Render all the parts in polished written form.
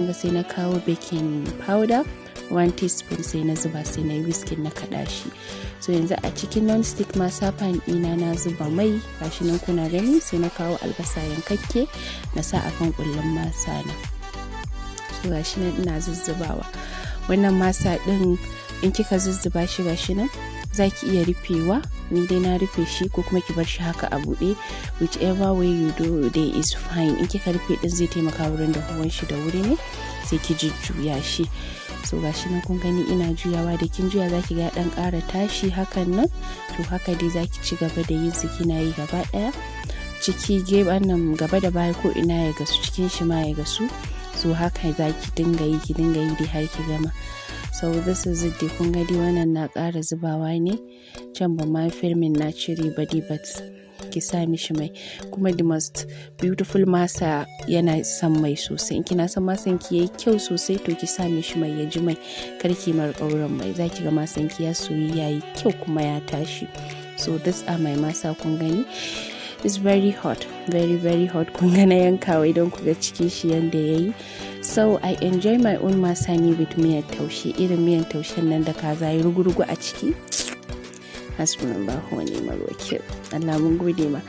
Ga sai na kawo baking powder 1 teaspoon, sai na zuba, sai na yi whisking, na kaɗa shi. So yanzu a cikin non-stick masa pan ɗina na zuba mai, gashi nan kuna gani. Sai na kawo albasa yankakke na sa akan kullun masa na. So gashi nan ina zuzzubawa wannan masa ɗin. In kika zuzzuba shi, gashi nan, za ki iya rufewa. Ni dai na rufe shi, ko kuma ki bar shi haka a buɗe. Whichever way you do dai is fine. In kika rufe din, zai taimaka wurin dahuwan shi da wuri ne. Sai ki jujjuya shi. So gashi nan kun gani ina juyawa. Da kin juya, zaki ga dan ƙara tashi hakan nan. To haka dai zaki ci gaba da yin su, kina yi gaba ɗaya ciki, gefen nan, gaba da baya, ko ina ya gasu, cikin shi ma ya gasu. So haka zaki dinga yi, ki dinga yi dai har ki gama. So this is it dai. Kun ga dai wannan na ƙara zubawa ne can, ba ma filmin na cire ba dai, but ki sa mishi mai. Kuma the most beautiful masa yana son mai sosai. In kina son masan ki yayi kyau sosai, to ki sa mishi mai, ya ji mai. Kar ki mar ƙauran mai, zaki ga masan ki ya soyu, yayi kyau kuma ya tashi. So this are my masa. Kun gani, it's very hot, very very hot. Kun ga na yankawa idan ku ga cikin shi yanda yayi. So I enjoy my own masa ne with miyar taushe, irin miyan taushen nan da kaza yi rugurugu a ciki. Hasbunallahu wa ni'mal wakil. Allah mun gode ma.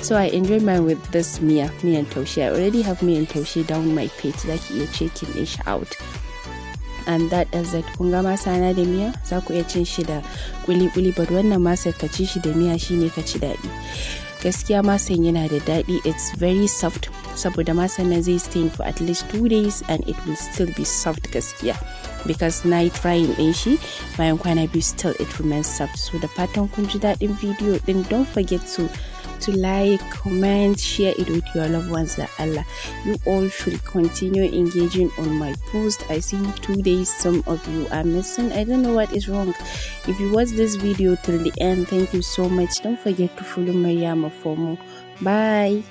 So I enjoy mine with this miya, miyan taushe. I already have miyan taushe down my page, zaki iya checking it out. And that is it. Kun ga masa na da miya, za ku iya cin shi da kuli-kuli, but wannan masa ka ci shi da miya shine ka ci daɗi. Gaskiya masan yana da daɗi. It's very soft, saboda masan nan zai stay for at least 2 days and it will still be soft gaskiya, because na yi trying ɗin shi bayan kwana 2, still it remains soft. So da fatan kun ji daɗin video ɗin. Don't forget to like, comment, share it with your loved ones da Allah. You all should continue engaging on my post. I see 2 days some of you are missing. I don't know what is wrong. If you watch this video till the end, thank you so much. Don't forget to follow Mariama for more. Bye.